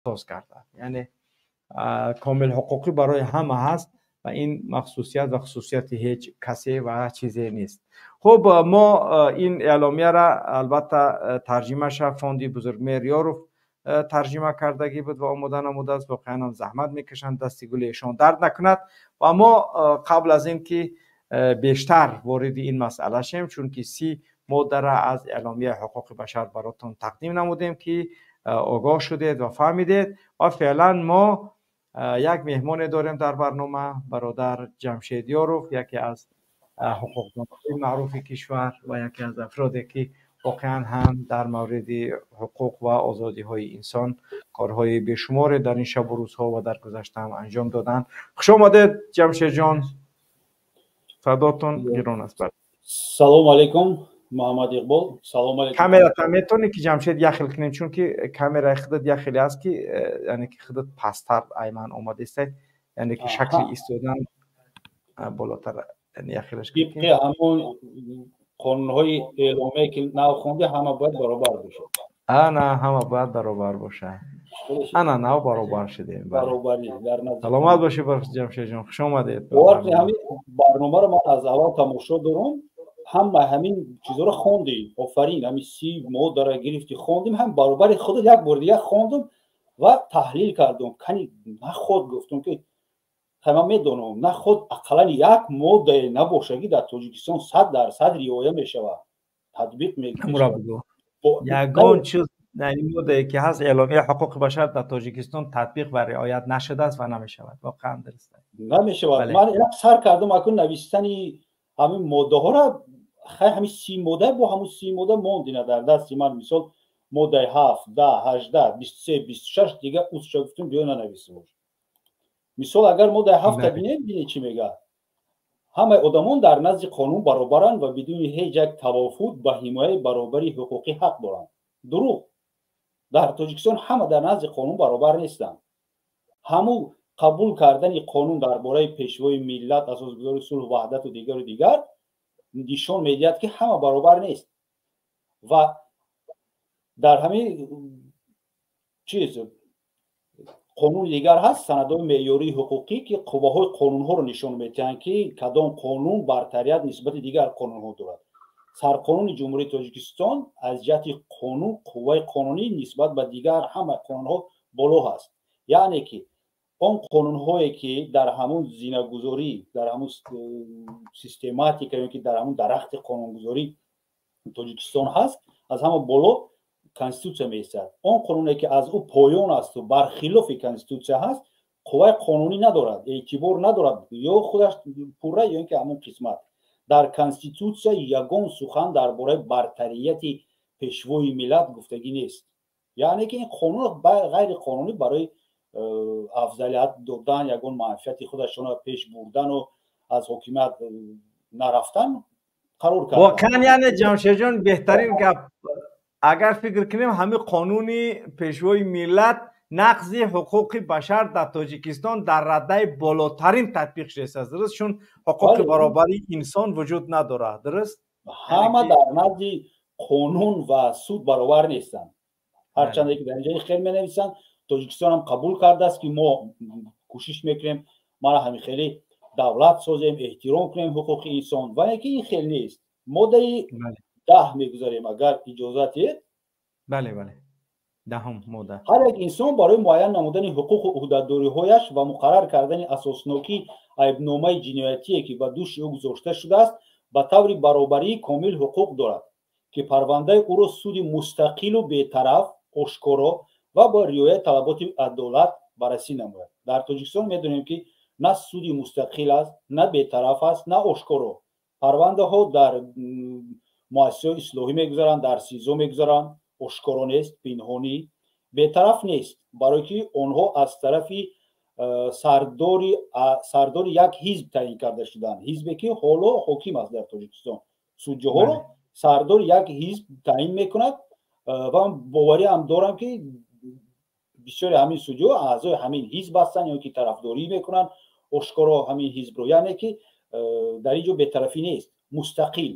Соз карданд, яъне комил ҳуқуқӣ барои ҳама ҳаст ва ин махсусият ва хусусияти ҳеҷ касе ва чизе нест. Хуб, мо ин эъломияро албатта тарҷимаша фонди Бузургмеҳр Ёров тарҷима кардагӣ буд ва омода намудааст. Воқеан ҳам заҳмат мекашанд, дасти гули эшон дард накунад. Ва мо қабл аз ин ки бештар вориди ин масъала шем, чунки 30 моддара аз эъломияи ҳуқуқи башар баротон тақдим намудем, ки огоҳ шудед ва фаҳмидед, ва феълан мо як меҳмоне дорем дар барнома, бародар Ҷамшед Ёров, яке аз ҳуқуқдонҳои маъруфи кишвар ва яке аз афроде ки воқеан ҳам дар мавриди ҳуқуқ ва озодиҳои инсон корҳои бешуморе дар ин шабу рӯзҳо ва дар гузашта ҳам анҷом доданд. Хуш омадед, Ҷамшедҷон, садотон гирон аст. Салому алайкум, Муҳаммад Иқбол, салому алайкум. Камерата метавонӣ ки, Ҷамшед, як хел кунем, чунки камераи худат як хеле аст ки яъне ки худат пасттар айман омадестай, яъне ки шакли истодан болотар, як хелаш. Тибқи ҳамон қонунҳои эъломие ки нав хонди, ҳама бояд баробар бошад. Ана, ҳама бояд баробар бошад. Ана, нав баробар шудем. Баробарӣ дар назар. Саломат бошӣ, Ҷамшедҷон, хуш омадед. Бовар, ҳамин барномаро ман аз аввал тамошо дорам. Ҳама ҳамин чизҳоро хондем, офарин, ҳамин 30 моддара гирифти, хондем. Ҳам баробари худат як бор дига хондум ва таҳлил кардум. Кани наход, гуфтум ки ман медонам, наход ақаллан як моддае набошад, ки дар Тоҷикистон 100% риоя мешавад, татбиқ. Ягон чиз, моддае ки ҳаст эъломияи ҳуқуқи башар, дар Тоҷикистон татбиқ ва риоят нашудааст ва намешавад. Воқеан дуруст. Намешавад. Ман як сар кардам акун навистани ҳамин моддаҳоро. Хай, ҳамин 30 модда, бо ҳамун 30 модда мондина дар дасти ман. Мисол, моддаи 7, 10, 18, 23, 26, дига усча гуфтум, биё нанависем. Мисол, агар моддаи 7-та бинем, бинед, чӣ мегӯяд: ҳамаи одамон дар назди қонун баробаранд ва бидуни ҳеҷ як тавофут ба ҳимояи баробари ҳуқуқӣ ҳақ доранд. Дурӯғ! Дар Тоҷикистон ҳама дар назди қонун баробар нестанд. Ҳамун қабул кардани қонун дар бораи Пешвои миллат, асосгузори сулҳу ваҳдату дигару дигар нишон медиҳад, ки ҳама баробар нест. Ва дар ҳамин чиз қонуни дигар ҳаст, санадҳои меъёрии ҳуқуқӣ, ки қувваҳои қонунҳоро нишон медиҳанд, ки кадом қонун бартарият нисбати дигар қонунҳо дорад. Сарқонуни Ҷумҳурии Тоҷикистон аз ҷиҳати қонун, қувваи қонунӣ нисбат ба дигар ҳама қонунҳо боло ҳаст. Яъне ки он қонунҳое ки дар ҳамун зинагузорӣ, дар ҳамун систематика ё ки дар ҳамун дарахти қонунгузорӣ Тоҷикистон ҳаст, аз ҳама боло Конститутсия меистад. Он қонуне ки аз ӯ поён асту бархилофи Конститутсия ҳаст, қувваи қонунӣ надорад, эътибор надорад, ё худаш пурра, ё ин ки ҳамун қисмат. Дар Конститутсия ягон сухан дар бораи бартарияти Пешвои миллат гуфтагӣ нест. Яъне ки ин қонун ғайриқонунӣ барои афзалият додан, ягон манфиати худашонро пеш бурдану аз ҳокимият нарафтан қарор кард. Воқеан, яъне, Ҷамшедҷон, беҳтарин гап. Агар фикр кунем, ҳамин қонуни Пешвои миллат нақзи ҳуқуқи башар дар Тоҷикистон дар раддаи болотарин татбиқ шудааст, дуруст? Чун ҳуқуқи баробарии инсон вуҷуд надорад, дуруст? Ҳама дар назди қонун ва суд баробар нестанд. Ҳарчанде ки дар инҷои хел менависанд, Тоҷикистонам қабул кардааст, ки мо кӯшиш мекунем, мана ҳамин хеле давлат созем, эҳтиром кунем ҳуқуқи инсон, вале ки ин хел нест. Моддаи 10 мегузарем, агар иҷозат диҳед. Бале, 10-ум модда. Ҳар як инсон барои муайян намудани ҳуқуқу ӯҳдадориҳояш ва муқаррар кардани асоснокии айбномаи ҷиноятие, ки ба дӯши ӯ гузошта шудааст, ба таври баробарии комил ҳуқуқ дорад, ки парвандаи ӯро суди мустақилу бетараф, ошкоро ва бо риояи талаботи адолат баррасӣ намояд. Дар Тоҷикистон медонем, ки на суди мустақил аст, на бетараф аст, на ошкоро. Парвандаҳо дар муассисаҳои ислоҳӣ мегузаранд, дар СИЗО мегузаранд, ошкоро нест, пинҳонӣ, бетараф нест, барое ки онҳо аз тарафи сардори як ҳизб таъин карда шуданд, ҳизбе ки ҳоло ҳоким аст дар Тоҷикистон. Судҷоҳоро сардори як ҳизб таъин мекунад ва боварӣ ҳам дорам, ки бисёри ҳамин судҷоҳо аъзои ҳамин ҳизб ҳастанд ё ки тарафдорӣ мекунанд ошкоро ҳамин ҳизбро. Яъне ки дар ин ҷо бетарафӣ нест, мустақил.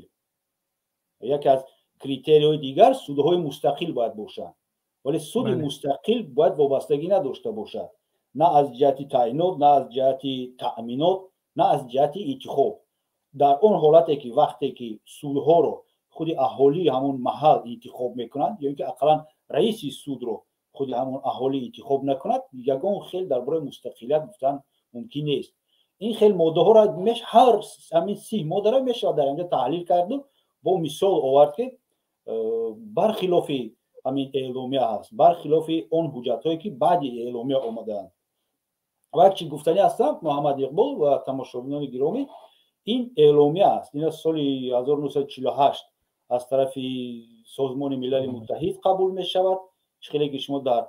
Яке аз критерияҳои дигар, судҳои мустақил бояд бошанд. Вале суди мустақил бояд вобастагӣ надошта бошад, на аз ҷиҳати таъинот, на аз ҷиҳати таъминот, на аз ҷиҳати интихоб. Дар он ҳолате ки вақте ки судҳоро худи аҳолии ҳамон маҳал интихоб мекунанд ё ин ки ақаллан раиси судро худи ҳамон аҳолӣ интихоб накунад, ягон хел дар бораи мустақилият гуфтан мумкин нест. Ин хел моддаҳоро ҳар ҳамин 30 моддаро мешавад дар инҷо таҳлил карду бо мисол овард, ки бархилофи ҳамин эъломия ҳаст, бархилофи он ҳуҷҷатҳое ки баъди эъломия омадаанд. Ва як чи гуфтанӣ ҳастам, Муҳаммад Иқбол ва тамошобинони гиромӣ, ин эъломия аст, ин соли 1948 аз тарафи Созмони Милали Муттаҳид қабул мешавад. Чӣ хеле ки шумо дар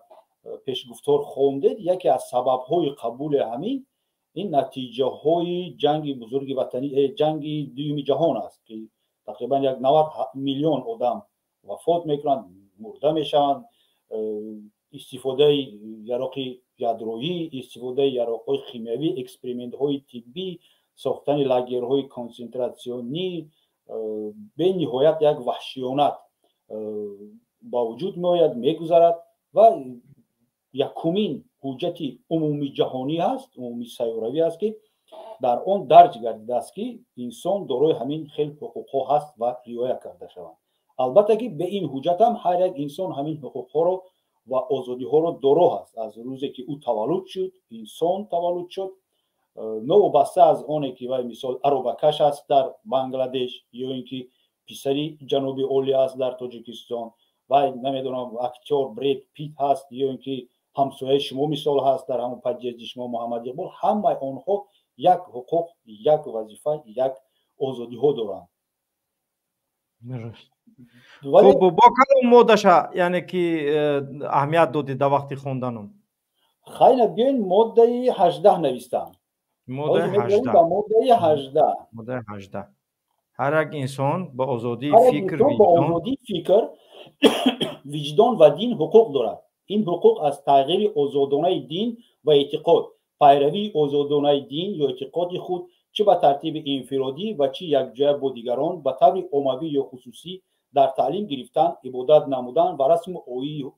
пешгуфтор хондед, яке аз сабабҳои қабули ҳамин ин натиҷаҳои ҷанги бузурги ватанӣ, ҷанги дуюми ҷаҳон аст, ки тақрибан як 90 миллион одам вафот мекунанд, мурда мешаванд. Истифодаи яроқи ядроӣ, истифодаи яроқҳои химиявӣ, экспериментҳои тиббӣ, сохтани лагерҳои консентратсионӣ, бениҳоят як ваҳшиёнат ба вуҷуд меояд, мегузарад. Ва якумин ҳуҷҷати умумиҷаҳонӣ ҳаст, умумисайёравӣ аст, ки дар он дарҷ гардидааст, ки инсон дорои ҳамин хел ҳуқуқҳо ҳаст ва риоя карда шаванд. Албатта ки бе ин ҳуҷҷат ҳам ҳар як инсон ҳамин ҳуқуқҳоро ва озодиҳоро доро ҳаст. Аз рӯзе ки ӯ таваллуд шуд, инсон таваллуд шуд, новобаста аз оне ки вай мисол аробакаш аст дар Бангладеш ё ин ки писари ҷаноби олӣ аст дар Тоҷикистон, вай намедонам актёр Бред Пит ҳаст ё ин ки ҳамсояи шумо мисол ҳаст дар ҳамон подъезди шумо, Муҳаммад Иқбол, ҳамаи онҳо як ҳуқуқ, як вазифа, як озодиҳо доранд. Хуб, бо кадом моддаша, яъне ки аҳамият додед дар вақти хонданум? Хайна, биёен моддаи 18 навистам. Моддаи 18. Ба моддаи 18. Моддаи 18. Ҳар як инсон ба озодии фикр, ба озодии фикр, виҷдон ва дин ҳуқуқ дорад. Ин ҳуқуқ аз тағйири озодонаи дин ва эътиқод, пайравии озодонаи дин ё эътиқоди худ чӣ ба тартиби инфиродӣ ва чӣ якҷоя бо дигарон, ба таври оммавӣ ё хусусӣ дар таълим гирифтан, ибодат намудан ва расму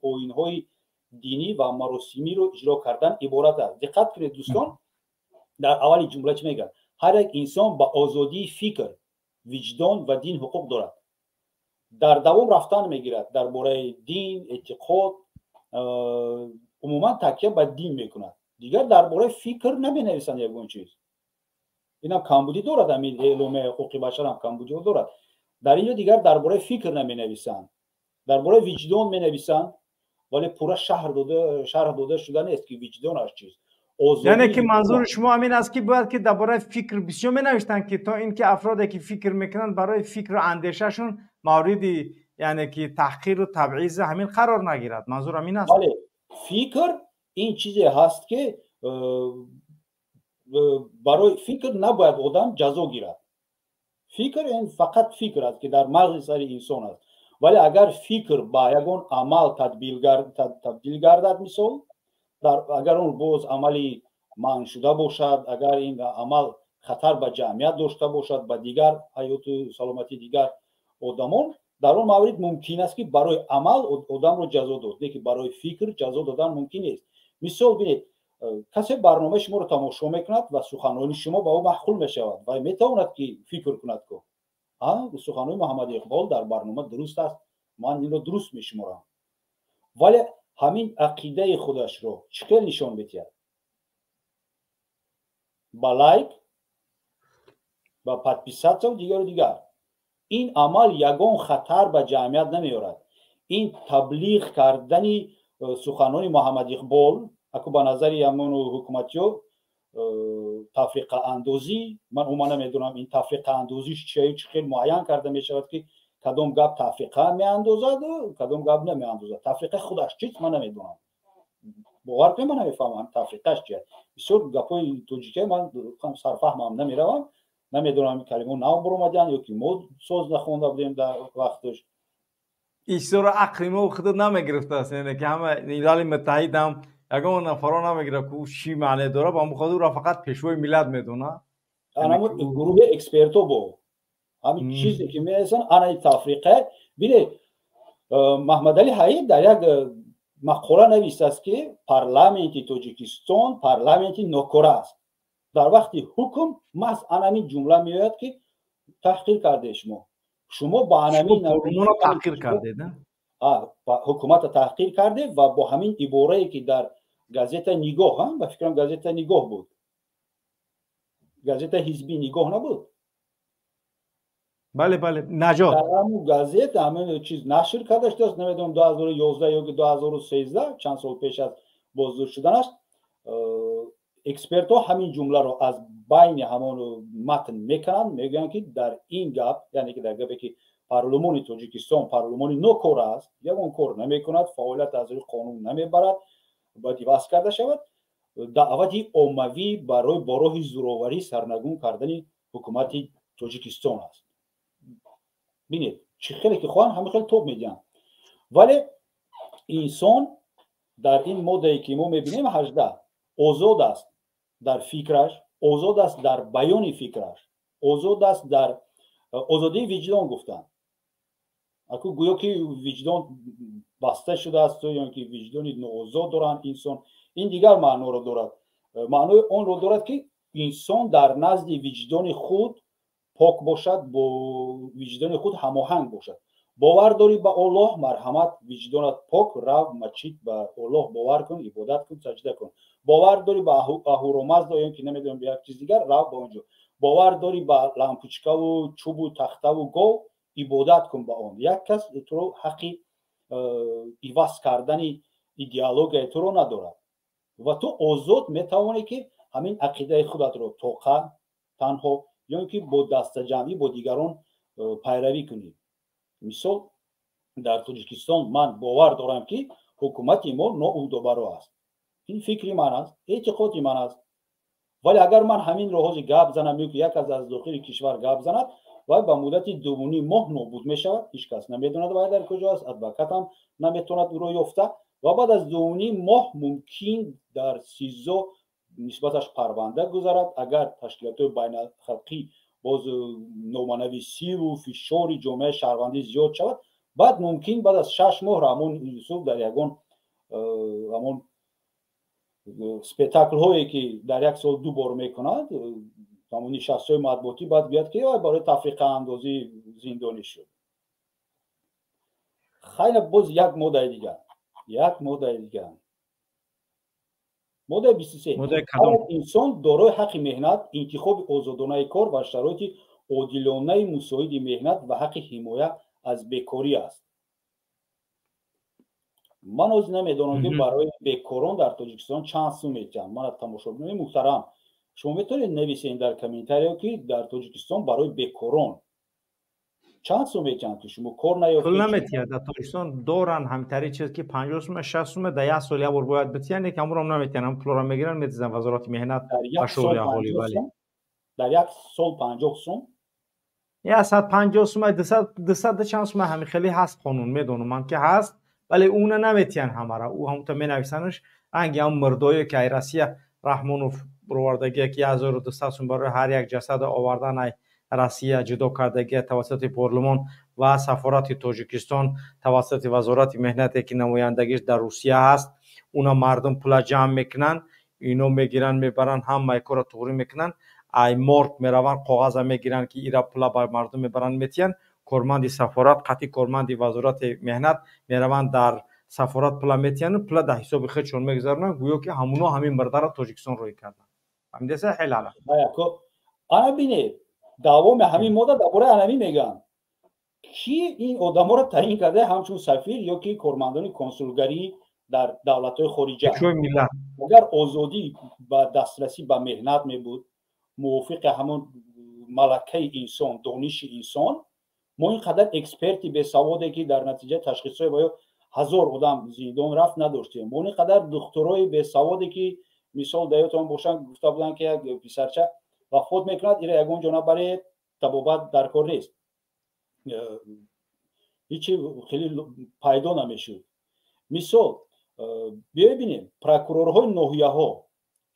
оинҳои динӣ ва маросимиро иҷро кардан иборат аст. Диққат кунед, дӯстон, дар аввали ҷумла чӣ мегӯяд? Ҳар як инсон ба озодии фикр, виҷдон ва дин ҳуқуқ дорад. Дар давом рафтан мегирад дар бораи дин, эътиқод, умуман такя ба дин мекунад. Дигар дар бораи фикр наменависанд ягон чиз. Инам камбудӣ дорад, ҳамин эъломияи ҳуқуқи башарам камбудиҳо дорад. Дар инҷо дигар дар бораи фикр наменависанд, дар бораи виҷдон менависанд, вале пурра шарҳ дода шуда нест, ки виҷдонаш чист. Яъне ки манзури шумо ҳамин аст, ки бояд ки дар бораи фикр бисёр менавиштанд, ки то ин ки афроде ки фикр мекунанд барои фикру андешашон мавриди, яъне ки таҳқиру табъиз ҳамин қарор нагирад. Манзур ҳамин аст? Бале, фикр ин чизе ҳаст, ки барои фикр набояд одам ҷазо гирад. Фикр ин фақат фикр аст, ки дар мағзи сари инсон аст. Вале агар фикр ба ягон амал табдил гардад, мисол агар он боз амали манъ шуда бошад, агар ин амал хатар ба ҷамъият дошта бошад, ба дигар ҳаёту саломатии дигар одамон, дар он маврид мумкин аст, ки барои амал одамро ҷазо дод, лекин барои фикр ҷазо додан мумкин нест. Мисол бинед, касе барномаи шуморо тамошо мекунад ва суханони шумо ба ӯ маъқул мешавад ва метавонад ки фикр кунад, ку суханои Муҳаммад Иқбол дар барнома дуруст аст, ман инро дуруст мешуморам. Вале ҳамин ақидаи худашро чӣ хел нишон медиҳад? Ба лайк, ба подписатсия ва дигару дигар. Ин амал ягон хатар ба ҷамъият намеорад. Ин таблиғ кардани суханони Муҳаммад Иқбол, аку ба назари ҳамону ҳукуматиё тафриқаандозӣ, ман умуман намедонам ин тафриқаандозиш чие, чӣ хел муайян карда мешавад, ки кадом гап тафриқа меандозаду кадом гап намеандозад. Тафриқа худаш чист, ман намедонам. Бовар кунед, ман намефаҳмам тафриқаш чист. Бисёр гапҳои тоҷикия ман сарфаҳмам намеравам, намедонам калимаҳо нав баромаданд ё ки мо соз нахонда будем дар вақташ. Ишсоро ақли мо худо намегирифтааст, яъне ки ҳама Милали Муттаҳидам ягон нафаро намегирад, ки ӯ чӣ маъне дорад, ба ҳамон хотир ӯро фақат пешвои миллат медонад. Ана гурӯҳи экспертҳо бо ҳамин чизе ки менависанд, ана тафриқа. Бинед, Маҳмадали Ҳаиб дар як Мақола нависааст, ки парламенти Тоҷикистон парламенти нокора аст. Дар вақти ҳукм маҳз анамин ҷумла меояд, ки таҳқир карде шумо. Шумо ба анамин таҳқир кардед, ҳукумата таҳқир карде ва бо ҳамин иборае, ки дар газета «Нигоҳ», ба фикрам, газета «Нигоҳ» буд, газета ҳизби «Нигоҳ» набуд? Бале, бале, «Наҷот». Дар ҳамун газета ҳамин чиз нашр карда шудааст, намедонам, 2011 ё 2013, чанд сол пеш аз боздошт шуданаш. Экспертҳо ҳамин ҷумларо аз байни ҳамон матн мекунанд, мегӯянд, ки дар ин гап, яъне ки дар гапе, ки парлумони Тоҷикистон парлумони нокора аст, ягон кор намекунад, фаъолият аз рӯи қонун намебарад, бояд иваз карда шавад, даъвати оммавӣ барои бо роҳи зӯроварӣ сарнагун кардани ҳукумати Тоҷикистон аст. Бинед, чӣ хеле ки хоҳанд, ҳамин хеле тоб медиҳанд. Вале инсон дар ин моддае, ки мо мебинем, 18, озод аст дар фикраш, озод аст дар баёни фикраш, озод аст дар озодии виҷдон гуфтанд. Аку гӯё ки виҷдон баста шудааст ё ки виҷдони ноозод доранд инсон. Ин дигар маъноро дорад. Маънои онро дорад, ки инсон дар назди виҷдони худ пок бошад, бо виҷдони худ ҳамоҳанг бошад. Бовар дорӣ ба Оллоҳ, марҳамат, виҷдонат пок, рав мачид, ба Оллоҳ бовар кун, ибодат кун, саҷда кун. Бовар дорӣ ба Аҳуромазда ё ки намедонам, як чиз дигар, рав ба он ҷо. Бовар дорӣ ба лампучкаву чӯбу тахтаву гов, ибодат кун ба он. Як кас туро ҳаққи иваз кардани идеологияи туро надорад ва ту озод метавонӣ, ки ҳамин ақидаи худатро тоқа, танҳо ё ки бо дастаҷамъӣ, бо дигарон пайравӣ кунӣ. Мисол, дар Тоҷикистон ман бовар дорам, ки ҳукумати мо ноуҳдабаро аст. Ин фикри ман аст, эътиқоди ман аст. Вале агар ман ҳаминро ҳозир гап занам ё ки як кас аз дохили кишвар гап занад, вай ба муддати 2,5 моҳ нобуд мешавад. Ҳеҷ кас намедонад, вай дар куҷо аст, адвокатам наметавонад ӯро ёфта. Ва баъд аз 2,5 моҳ мумкин дар СИЗО нисбаташ парванда гузарад. Агар ташкилотҳои байналхалқӣ боз номанависиву фишори ҷомеаи шаҳрвандӣ зиёд шавад, баъд мумкин баъд аз 6 моҳ Раҳмон Юсуф дар ягон ҳамон спектаклҳое, ки дар як сол ду бор мекунад, ҳамон нишастҳои матбуотӣ, баъд гӯяд, ки барои тафриқаандозӣ зиндонӣ шуд. Хайна, боз як моддаи дигар, як моддаи дигар, моддаи 23: инсон дорои ҳаққи меҳнат, интихоби озодонаи кор ва шароити одилонаи мусоиди меҳнат ва ҳаққи ҳимоя аз бекорӣ аст. Ман ҳозир намедонам, ки барои бекорон дар Тоҷикистон чанд сум метиҳанд. Мана, тамошобинони муҳтарам, шумо метавонед нависед дар комментариё, ки дар Тоҷикистон барои бекорон чанд сум метиҳанд, ки шумо кор наёфтед? Пул наметиҳад дар Тоҷикистон. Доранд ҳамтари чиз, ки 50 сума, 60 сума дар як сол як бор бояд битиҳанд, ки ҳамонро наметиҳанд. Ҳам пулро мегиранд, метизанд Вазорати меҳнат ва шуғли аҳолӣ, бале. Дар як сол 50 сум? 150 сума, 200 чанд сума, ҳамин хеле ҳаст. Қонун медонам ман, ки ҳаст, вале уна наметиҳанд ҳамара. Ӯ ҳамута менависанаш, ранги ҳам мурдое, ки ай Россия Раҳмонов бировардагия, ки 1200 сум барои ҳар як ҷасада овардан ай Россия ҷудо кардагия тавассути парлумон ва сафорати Тоҷикистон, тавассути Вазорати меҳнате, ки намояндагиш дар Русия ҳаст. Уна мардум пула ҷамъ мекунанд, ино мегиранд, мебаранд, ҳамаи корро туғрӣ мекунанд. Ай морг мераванд, коғаза мегиранд, ки ира пула ба мардум мебаранд, метиҳанд. Корманди сафорат қатъи корманди Вазорати меҳнат мераванд, дар сафорат пула метиҳанду пула дар ҳисоби худшон мегузаронанд, гӯё ки ҳамуно ҳамин мурдаро Тоҷикистон рӯй карданд. Фаҳмидеса, хелала? Ана бинед, давоми ҳамин модда дар бораи анамӣ мегӯянд: ки ин одаморо таъин карда ҳамчун сафир ё ки кормандони консулгарӣ дар давлатҳои хориҷа. Агар озодӣ ба дастрасӣ ба меҳнат мебуд, мувофиқи ҳамон малакаи инсон, дониши инсон, мо ин қадар эксперти бесаводе, ки дар натиҷаи ташхисҳои ва ё ҳазор одам зиндон рафт, надоштем. Мо ин қадар духтурои бесаводе, ки мисол, дар ёдтон бошанд, гуфта буданд, ки як писарча вафот мекунад, ира ягон ҷо набаред, табобат дар кор нест, ҳичи хеле пайдо намешуд. Мисол, биёед бинем, прокурорҳои ноҳияҳо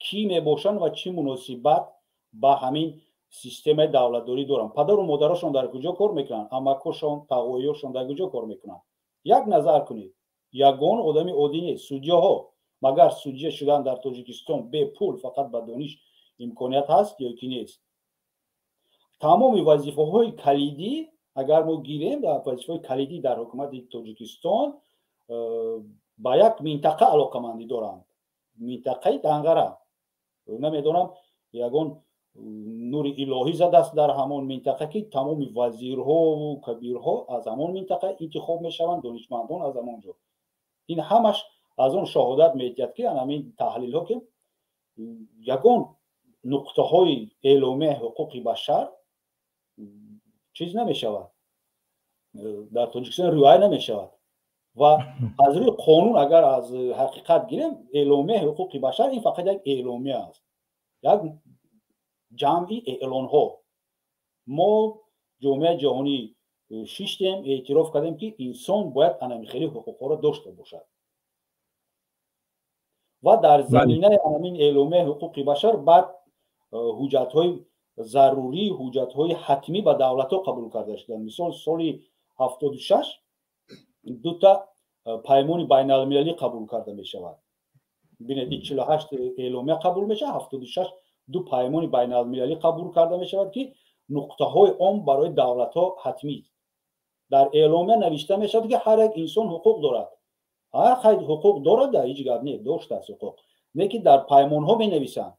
кӣ мебошанд ва чӣ муносибат ба ҳамин системаи давлатдорӣ доранд, падару модарашон дар куҷо кор мекунанд, амакошон, тағоиёшон дар куҷо кор мекунанд. Як назар кунед. Ягон одами оддӣ нест. Судяҳо, магар судя шудан дар Тоҷикистон бепул фақат ба дониш имконият ҳаст ё ки нест? Тамоми вазифаҳои калидӣ, агар мо гирем, вазифаҳои калидӣ дар ҳукумати Тоҷикистон ба як минтақа алоқамандӣ доранд, минтақаи Данғара. Намедонам, ягон нури илоҳӣ задааст дар ҳамон минтақа, ки тамоми вазирҳову кабирҳо аз ҳамон минтақа интихоб мешаванд, донишмандон аз ҳамон ҷо. Ин ҳамаш аз он шоҳодат медиҳад, ки ҳамин таҳлилҳо, ки ягон нуқтаҳои эъломияи ҳуқуқи башар чиз намешавад, дар Тоҷикистон риоя намешавад. Ва аз рӯи қонун, агар аз ҳақиқат гирем, эъломияи ҳуқуқи башар ин фақат як эъломия аст, як ҷамъи эълонҳо. Мо ҷомеаи ҷаҳонӣ шиштем, эътироф кардем, ки инсон бояд анами хели ҳуқуқҳоро дошта бошад ва дар заминаи анамин эъломияи ҳуқуқи башар баъд ҳуҷҷатҳои зарурӣ, ҳуҷҷатҳои ҳатмӣ ба давлатҳо қабул карда шуданд. Мисол, соли 76 дута паймони байналмилалӣ қабул карда мешавад. Бинед, 48 эъломия қабул мешавад, 76 ду паймони байналмилалӣ қабул карда мешавад, ки нуқтаҳои он барои давлатҳо ҳатмист. Дар эъломия навишта мешавад, ки ҳар як инсон ҳуқуқ дорад. Ҳар ҳуқуқ дорад, ҳеҷ гап не, доштааст ҳуқуқ, не ки дар паймонҳо менависанд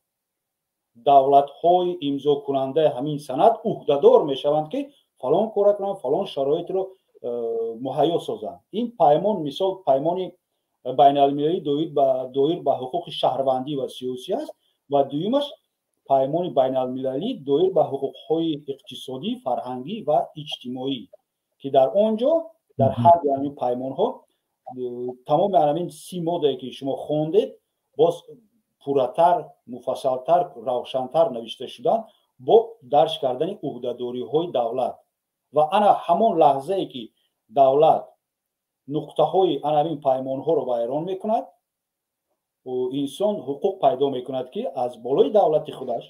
давлатҳои имзокунандаи ҳамин санад ӯҳдадор мешаванд, ки фалон кора кунанд, фалон шароитро муҳайё созанд. Ин паймон, мисол, паймони байналмилалӣ доир ба ҳуқуқи шаҳрвандӣ ва сиёсӣ аст ва дуюмаш паймони байналмилалӣ доир ба ҳуқуқҳои иқтисодӣ, фарҳангӣ ва иҷтимоӣ, ки дар он ҷо дар ҳар ду ҳамин паймонҳо тамоми ҳамин 30 моддае, ки шумо хондед, боз пурратар, муфассалтар, равшантар навишта шуданд бо дарҷ кардани ӯҳдадориҳои давлат. Ва ана ҳамон лаҳзае, ки давлат нуқтаҳои ана ҳамин паймонҳоро вайрон мекунад, инсон ҳуқуқ пайдо мекунад, ки аз болои давлати худаш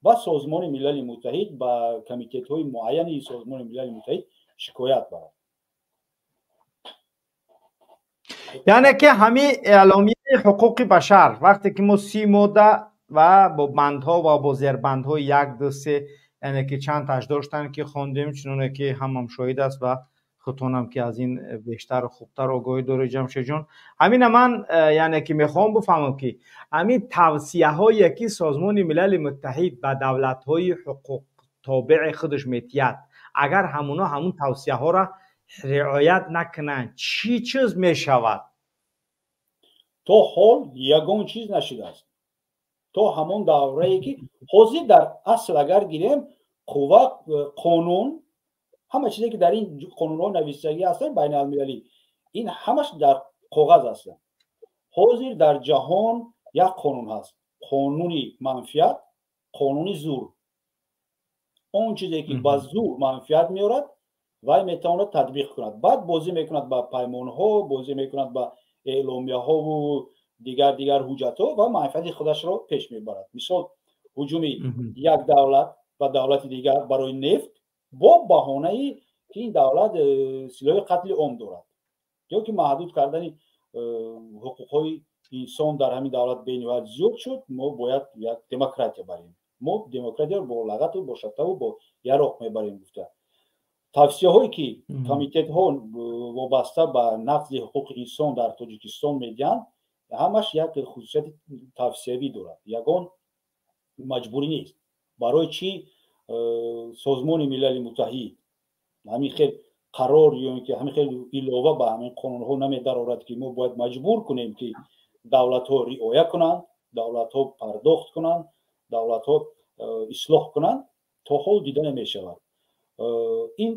ба Созмони Милали Муттаҳид, ба комитетҳои муайяни Созмони Милали Муттаҳид шикоят барад. Яъне ки ҳамин эъломияи ҳуқуқи башар, вақте ки мо 30 модда ва бо бандҳо ва бо зербандҳои 1, 2, 3, яъне ки чанд таш доштанд, ки хондем, чуноне ки ҳамам шоҳид аст ва худтонам ки аз ин бештару хубтар огоҳӣ доред, Ҷамшедҷон. Ҳамина ман яъне ки мехоҳам бифаҳмам, ки ҳамин тавсияҳое, ки Созмони Милали Муттаҳид ба давлатҳои ҳуқуқтобеи худаш метиҳад, агар ҳамуно ҳамун тавсияҳоро риоят накунанд, чӣ чиз мешавад? То ҳол ягон чиз нашудааст. То ҳамон даврае, ки ҳозир дар асл агар гирем, қувва қонун, ҳама чизе, ки дар ин қонунҳо нависагӣ ҳастанд байналмилалӣ, ин ҳамаш дар коғаз ҳастанд. Ҳозир дар ҷаҳон як қонун ҳаст: қонуни манфиат, қонуни зур. Он чизе, ки ба зур манфиат меорад, вай метавонад татбиқ кунад. Баъд бозӣ мекунад ба паймонҳо, бозӣ мекунад ба эъломияҳову дигар дигар ҳуҷҷатҳо ва манфиати худашро пеш мебарад. Мисол, ҳуҷуми як давлат ба давлати дигар барои нефт бо баҳонае, ки ин давлат силоҳи қатли ом дорад, ё ки маҳдуд кардани ҳуқуқҳои инсон дар ҳамин давлат бениҳоят зиёд шуд, мо бояд як демократия барем, мо демократияро бо лағату бо шаттаву бо яроқ мебарем гуфта. Тавсияҳое, ки комитетҳо вобаста ба нақзи ҳуқуқи инсон дар Тоҷикистон медиҳанд, ҳамаш як хусусияти тавсиявӣ дорад, ягон маҷбурӣ нест. Барои чӣ Созмони Милали Муттаҳид ҳамин хел қарор ё ин ки ҳамин хел илова ба ҳамин қонунҳо намедарорад, ки мо бояд маҷбур кунем, ки давлатҳо риоя кунанд, давлатҳо пардохт кунанд, давлатҳо ислоҳ кунанд? То ҳол дида намешавад. Ин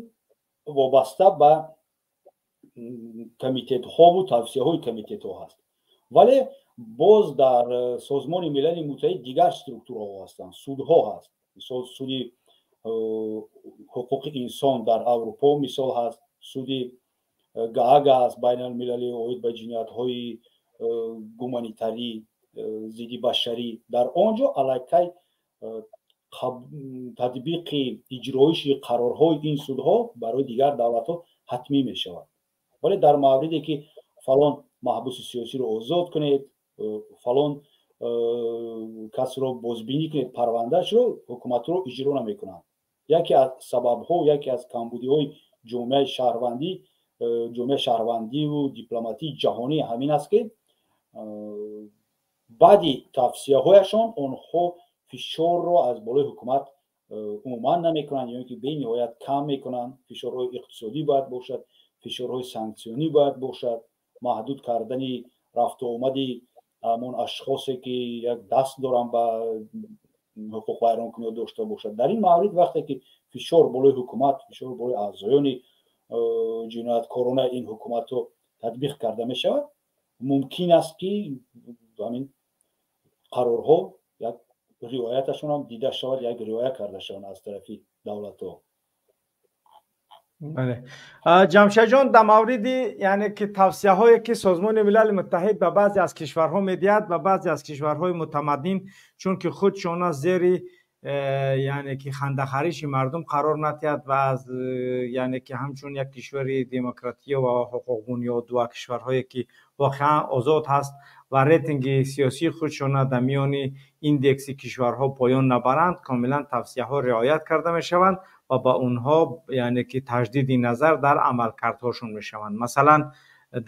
вобаста ба комитетҳову тавсияҳои комитетҳо ҳаст. Вале боз дар Созмони Милали Муттаҳид дигар структураҳо ҳастанд, судҳо ҳаст. Мисол, суди ҳуқуқи инсон дар Аврупо мисол ҳаст, суди Гаага аст байналмилалӣ оид ба ҷиноятҳои гуманитарӣ, зидди башарӣ. Дар он ҷо аллакай татбиқи иҷроиши қарорҳои ин судҳо барои дигар давлатҳо ҳатмӣ мешавад. Вале дар мавриде, ки Фалон маҳбуси сиёсиро озод кунед, фалон касро бозбинӣ кунед парвандаашро, ҳукуматро иҷро намекунанд. Яке аз сабабҳо, яке аз камбудиҳои ҷомеаи шаҳрвандӣ, ҷомеаи шаҳрвандиву дипломатии ҷаҳонӣ ҳамин аст, ки баъди тавсияҳояшон онҳо фишорро аз болои ҳукумат умуман намекунанд ё ин ки бениҳоят кам мекунанд. Фишорҳои иқтисодӣ бояд бошад, фишорҳои санксионӣ бояд бошад, маҳдуд кардани рафтуомади ҳамон ашхосе, ки як даст доранд ба ҳуқуқвайронкуниҳо, дошта бошад. Дар ин маврид, вақте ки фишор болои ҳукумат, фишор болои аъзоёни ҷинояткорона ин ҳукуматҳо татбиқ карда мешавад, мумкин аст, ки ҳамин қарорҳо як риояташон ҳам дида шавад, як риоя карда шаванд аз тарафи давлатҳо. Бале, Ҷамшедҷон, дар мавриди, яъне ки тавсияҳое, ки Созмони Милали Муттаҳид ба баъзе аз кишварҳо медиҳад, ба баъзе аз кишварҳои мутамаддин, чунки худшона зери яъне ки хандахариши мардум қарор надиҳад ва аз яъне ки ҳамчун як кишвари демократия ва ҳуқуқбунёд ва кишварҳое, ки воқеан озод ҳаст ва рейтинги сиёсии худшона дар миёни индекси кишварҳо поён набаранд, комилан тавсияҳо риоят карда мешаванд ва ба онҳо яъне ки таҷдиди назар дар амалкардҳошон мешаванд. Масалан,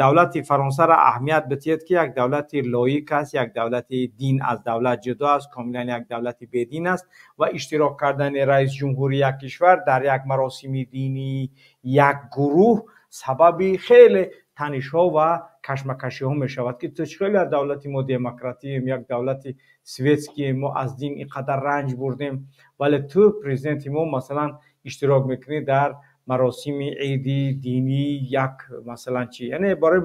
давлати Фаронсаро аҳамият бидиҳед, ки як давлати лоик аст, як давлати дин аз давлат ҷудо аст, комилан як давлати бедин аст ва иштирок кардани раис ҷумҳури як кишвар дар як маросими динии як гурӯҳ сабаби хеле танишҳо ва кашмакашиҳо мешавад, ки ту хеле давлати мо демократием, як давлати светский, мо аз дин ин қадар ранҷ бурдем, вале ту, президенти мо, масалан, иштирок мекунӣ дар маросими иди динии як, масалан, чи. Яъне барои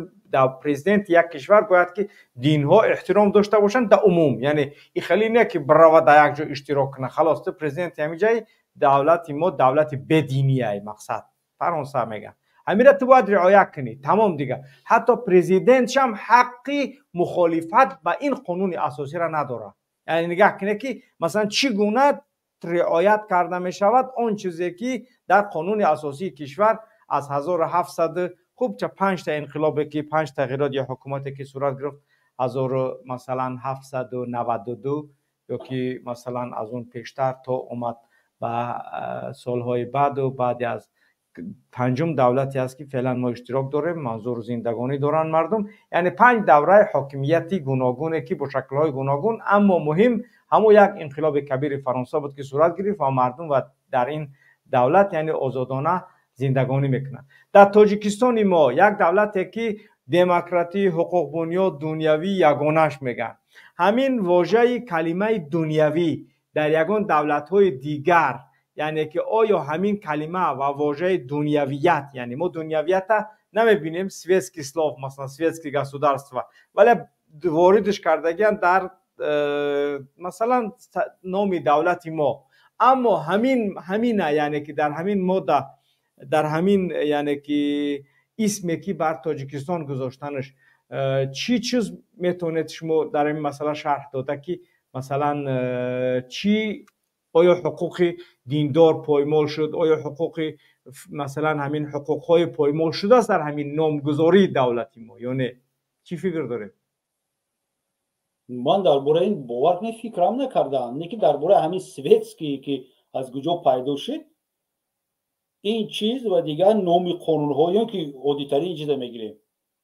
президенти як кишвар бояд ки динҳо эҳтиром дошта бошанд дар умум. Яъне и хеле не, ки бирава дар як ҷо иштирок куна, халос, ту президенти ҳамин ҷай давлати мо, давлати бединияй, мақсад, Фаронса мегӯяд, ҳамира ту бояд риоя кунӣ, тамом дига. Ҳатто президентшам ҳаққи мухолифат ба ин қонуни асосиро надорад. Яъне нигаҳ кунед, ки масалан чӣ гуна риоят карда мешавад он чизе, ки дар қонуни асосии кишвар аз 1700, хуб, ча панҷта инқилобе, ки панҷ тағйирот ё ҳукумате, ки сурат гирифт, ҳазору масалан 792 ё ки масалан аз он пештар то омад ба солҳои баъду баъди аз панҷум давлате аст, ки феълан мо иштирок дорем, манзуру зиндагонӣ доранд мардум. Яъне панҷ давраи ҳокимияти гуногуне, ки бо шаклҳои гуногун, аммо муҳим ҳамон як инқилоби кабири Фаронса буд, ки сурат гирифт ва мардум ва дар ин давлат яъне озодона зиндагонӣ мекунанд. Дар Тоҷикистони мо, як давлате, ки демократӣ, ҳуқуқбунёд, дунявӣ ягонаш мегӯянд, ҳамин вожаи калимаи дунявӣ дар ягон давлатҳои дигар, яъне ки оё ҳамин калима ва вожаи дунявият, яъне мо дунявията намебинем, светский слов, масалан, светский государство, вале воридш кардагиан дар масалан номи давлати мо, аммо ҳамин ҳамина, яъне ки дар ҳамин модда, дар ҳамин, яъне ки исме, ки бар Тоҷикистон гузоштанаш, чӣ чиз метавонед шумо дар ин масъала шарҳ дода, ки масалан чӣ, оё ҳуқуқи диндор поймол шуд, оё ҳуқуқи, масалан, ҳамин ҳуқуқҳои поймол шудааст дар ҳамин номгузории давлати мо ё не? Чӣ фикр доред? Ман дар бораи ин бовар не, фикрам накардаам, не ки дар бораи ҳамин светский, ки аз куҷо пайдо шуд ин чиз ва дигар номи қонунҳо, ё ки оддитарин чиза мегирем.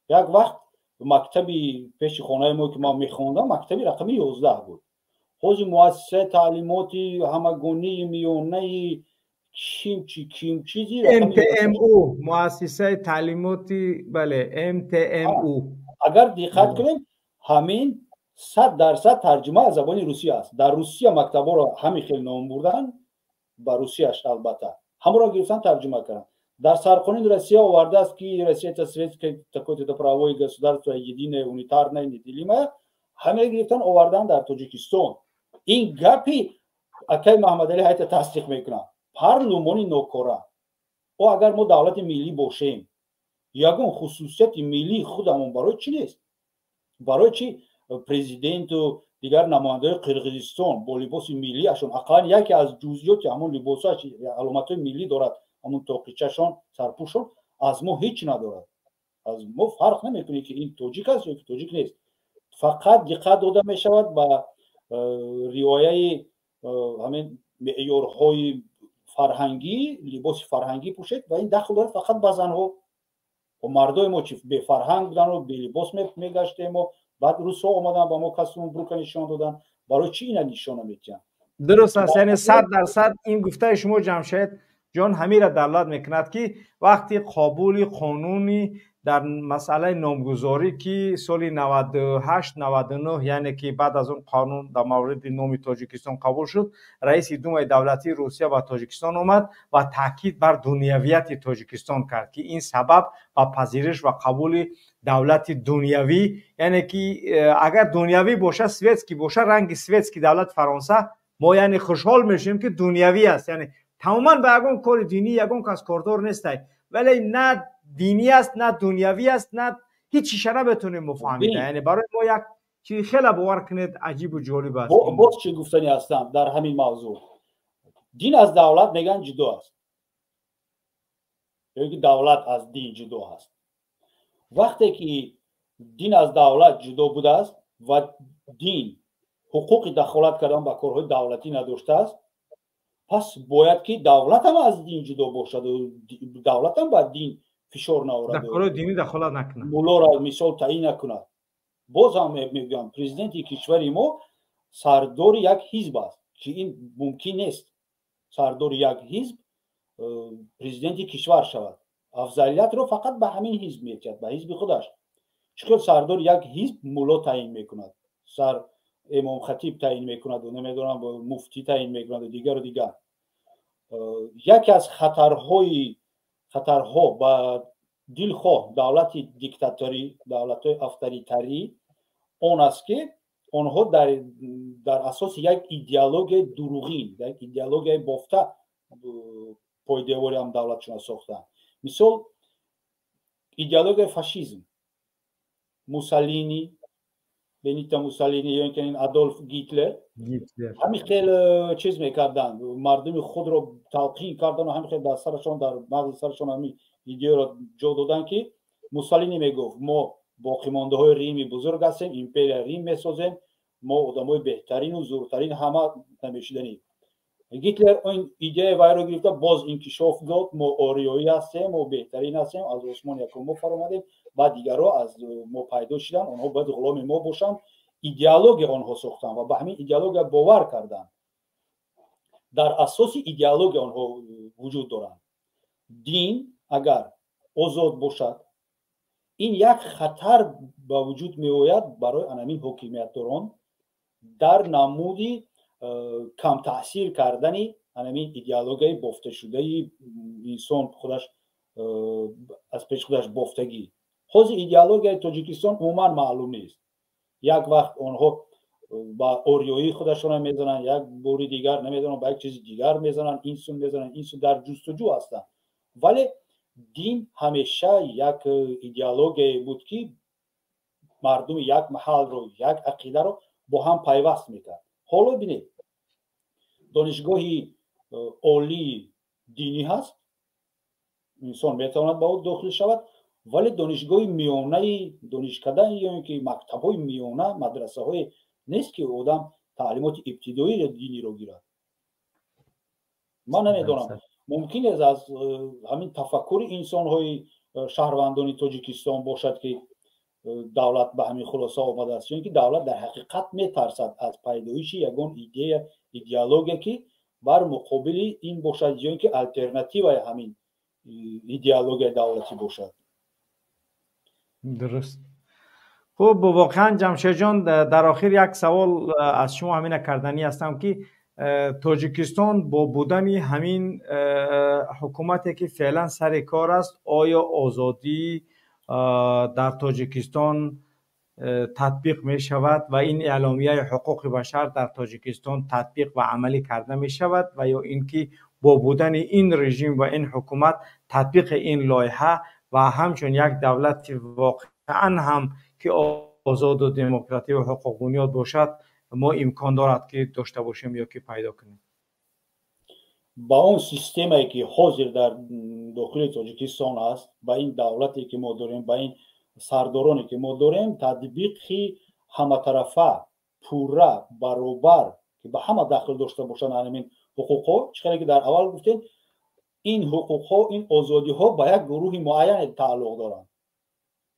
Як вақт мактаби пеши хонаи мо, ки ман мехондам, мактаби рақами 11 буд. Ҳозир муассисаи таълимоти ҳамагонии миёнаи кимчи ким чизи. МТМУ, муассисаи таълимоти, бале, МТМУ. Агар диққат кунем, ҳамин 100% тарҷума аз забони русия аст. Дар Русия мактабҳоро ҳамин хел ном бурданд, ба русияш албатта, ҳамонро гирифтан, тарҷума карданд. Дар сарқонуни Россия овардааст, ки Россия это светское такое-то правовое государство, единое, унитарное, неделимое. Ҳамаро гирифтан, овардан дар Тоҷикистон. Ин гапи акаи Маҳамадалӣ ҳайта тасдиқ мекунам, парлумони нокора. О, агар мо давлати миллӣ бошем, ягон хусусияти миллии худамон барои чӣ нест? Барои чӣ президенту дигар намояндаҳои Қирғизистон бо либоси миллиашон, ақаллан яке аз ҷузъиёти ҳамон либосаш аломатҳои миллӣ дорад, ҳамон тоқичашон, сарпӯшон, аз мо ҳеҷ надорад? Аз мо фарқ намекунем, ки ин тоҷик аст ё ки тоҷик нест. Фақат диққат дода мешавад ба риояи ҳамин меъёрҳои фарҳангӣ, либоси фарҳангӣ пӯшед, ва ин дахл дорад фақат ба занҳо. Мардои мо чи, бефарҳанг будану белибос мегаштему? Баъд русҳо омадан, ба мо костюму брюка нишон доданд. Барои чӣ ина нишона медиҳанд? Дуруст аст, яъне 100% ин гуфтаи шумо, Ҷамшед ҷон, ҳамира далолат мекунад, ки вақти қабули қонуни дар масъалаи номгузорӣ, ки соли 98, 99, яъне ки баъд аз он қонун дар мавриди номи Тоҷикистон қабул шуд, раиси Думаи давлатии Русия ба Тоҷикистон омад ва таъкид бар дунявияти Тоҷикистон кард, ки ин сабаб ба пазириш ва қабули давлати дунявӣ, яъне ки агар дунявӣ бошад, светский бошад, ранги светский давлати Фаронса, мо яъне хушҳол мешавем, ки дунявӣ аст, яъне тамоман ба ягон кори динӣ ягон кас кордор нестай, вале на динӣ аст, на дунявӣ аст, на ҳеҷ чиша наметонем мо фаҳмида. Яъне барои мо як чизи хеле, бовар кунед, аҷибу ҷолиб аст. Боз чӣ гуфтанӣ ҳастам дар ҳамин мавзӯъ: дин аз давлат, мегӯянд, ҷудо аст ё ки давлат аз дин ҷудо аст. Вақте ки дин аз давлат ҷудо будааст ва дин ҳуқуқи дахолат кардан ба корҳои давлатӣ надоштааст, пас бояд ки давлатам аз дин ҷудо бошаду давлатам ба дин фишор наорад, дар корҳои динӣ дахолат накунад, муллоро мисол таъин накунад. Боз ҳам мегӯям, президенти кишвари мо сардори як ҳизб аст, ки ин мумкин нест, сардори як ҳизб президенти кишвар шавад. Афзалиятро фақат ба ҳамин ҳизб метиҳад, ба ҳизби худаш. Чӣ хел сардори як ҳизб мулло таъин мекунад, сар имомхатиб таъин мекунаду, намедонам, муфтӣ таъин мекунаду дигару дигар? Яке аз хатарҳо ба дилхоҳ давлати диктаторӣ, давлатҳои авторитарӣ он аст, ки онҳо дар асоси як идеологияи дуруғин, як идеологияи бофта пойдевори ҳам давлатшона сохтанд. Мисол, идеологияи фашизм, Муссолини, Бенито Муссолини ё ин ки Адолф Гитлер ҳамин хел чиз мекарданд, мардуми худро талқин кардану ҳамин хел дар сарашон, дар мағзи сарашон ҳамин идеяро ҷо доданд, ки Муссолини мегуфт: «Мо боқимондаҳои Рими бузург ҳастем, империя Рим месозем, мо одамои беҳтарину зуртарин, ҳама намешиданӣ». Гитлер ин идеяи вайро гирифта, боз инкишоф дод: «Мо ориёӣ ҳастем, мо беҳтарин ҳастем, аз осмон якум мо фаромадем, баъд дигарро аз мо пайдо шуданд, онҳо бояд ғуломи мо бошанд». Идеология онҳо сохтанд ва ба ҳамин идеология бовар карданд. Дар асоси идеология онҳо вуҷуд доранд. Дин агар озод бошад, ин як хатар ба вуҷуд меояд барои анамин ҳокимиятдорон дар намуди камтаъсир кардани анамин идеологияи бофташудаи инсон худаш аз пеши худаш бофтагӣ. Ҳозир идеологияи Тоҷикистон умуман маълум нест. Як вақт онҳо ба ориёии худашона мезананд, як бори дигар, намедонам, ба як чизи дигар мезананд, ин су мезананд, ин су, дар ҷустуҷӯ ҳастанд. Вале дин ҳамеша як идеологияе буд, ки мардуми як маҳалро, як ақидаро бо ҳам пайваст мекард. Ҳоло бинед, донишгоҳи олии динӣ ҳаст, инсон метавонад ба ӯ дохил шавад, вале донишгоҳи миёнаи донишкада ё ин ки мактабҳои миёна, мадрасаҳое нест, ки одам таълимоти ибтидоии диниро гирад. Ман намедонам, мумкин аст аз ҳамин тафаккури инсонҳои шаҳрвандони Тоҷикистон бошад, ки давлат ба ҳамин хулоса омадааст, ё ин ки давлат дар ҳақиқат метарсад аз пайдоиши ягон идея, идеология, ки бар муқобили ин бошад ё ин ки алтернативаи ҳамин идеологияи давлатӣ бошад. Дуруст. Хуб, воқеан, Ҷамшедҷон, дар охир як савол аз шумо ҳамина карданӣ ҳастам, ки Тоҷикистон бо будани ҳамин ҳукумате, ки феълан сари кор аст, оё озодӣ дар Тоҷикистон татбиқ мешавад ва ин эъломияи ҳуқуқи башар дар Тоҷикистон татбиқ ва амалӣ карда мешавад ва ё ин ки бо будани ин режим ва ин ҳукумат татбиқи ин лоиҳа ва ҳамчун як давлати воқеан ҳам ки озоду демократӣ ва ҳуқуқбунёд бошад, мо имкон дорад, ки дошта бошем ё ки пайдо кунем? Ба он системае, ки ҳозир дар Дохили Тоҷикистон аст, ба ин давлате ки мо дорем, ба ин сардороне ки мо дорем, татбиқи ҳаматарафа, пурра, баробар, ки ба ҳама дахл дошта бошанд ҳамин ҳуқуқҳо. Чӣ хеле ки дар аввал гуфтем, ин ҳуқуқҳо, ин озодиҳо ба як гурӯҳи муайяне тааллуқ доранд,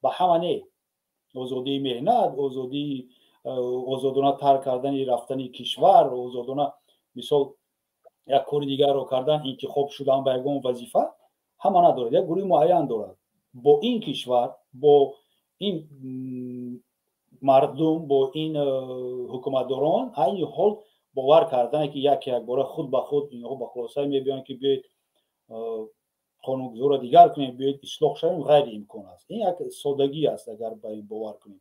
ба ҳама не. Озодии меҳнат, озодии озодона тарк кардани, рафтани кишвар, озодона, мисол, як кори дигарро кардан, интихоб шудан ба ягон вазифа ҳама надорад, як гурӯҳи муайян дорад. Бо ин кишвар, бо ин мардум, бо ин ҳукуматдорон айни ҳол бовар кардане, ки як якбора худ ба худ инҳо ба хулосае мебиёянд, ки биёед, қонунгузорро дигар кунем, биёед, ислоҳ шавем, ғайриимкон аст. Ин як содагӣ аст, агар ба ин бовар кунем.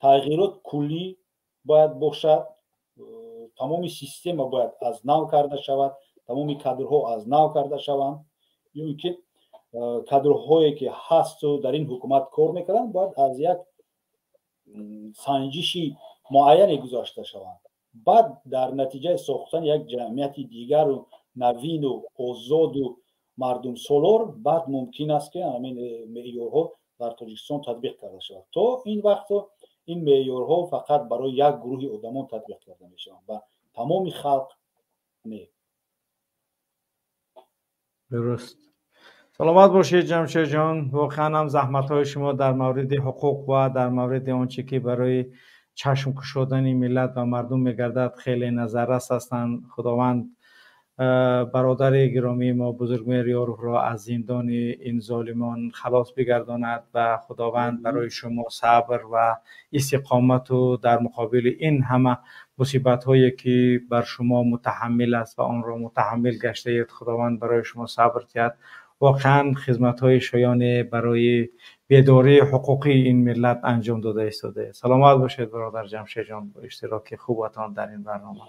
Тағйирот куллӣ бояд бошад, тамоми система бояд аз нав карда шавад, тамоми кадрҳо аз нав карда шаванд, ё ин ки кадрҳое ки ҳасту дар ин ҳукумат кор мекарданд, бояд аз як санҷиши муайяне гузашта шаванд. Баъд дар натиҷаи сохтани як ҷамъияти дигару навину озоду мардумсолор, баъд мумкин аст, ки ҳамин меъёрҳо дар Тоҷикистон татбиқ карда шавад. То ин вақто ин меъёрҳо фақат барои як гурӯҳи одамон татбиқ карда мешаванд, ба тамоми халқ не. Дуруст, саломат бошед, Ҷамшедҷон. Воқеан ҳам заҳматҳои шумо дар мавриди ҳуқуқ ва дар мавриди он чӣ ки барои чашм кушодани миллат ва мардум мегардад, хеле назаррас ҳастанд. Худованд бародари гиромии мо Бузургмеҳр Ёровро аз зиндони ин золимон халос бигардонад ва Худованд барои шумо сабр ва истиқомату дар муқобили ин ҳама мусибатҳое ки бар шумо мутаҳаммил аст ва онро мутаҳаммил гаштаед, Худованд барои шумо сабр диҳад. Воқеан хизматҳои шоёне барои бедории ҳуқуқии ин миллат анҷом дода истодаед. Саломат бошед, бародар Ҷамшедҷон, бо иштироки хубатон дар ин барнома.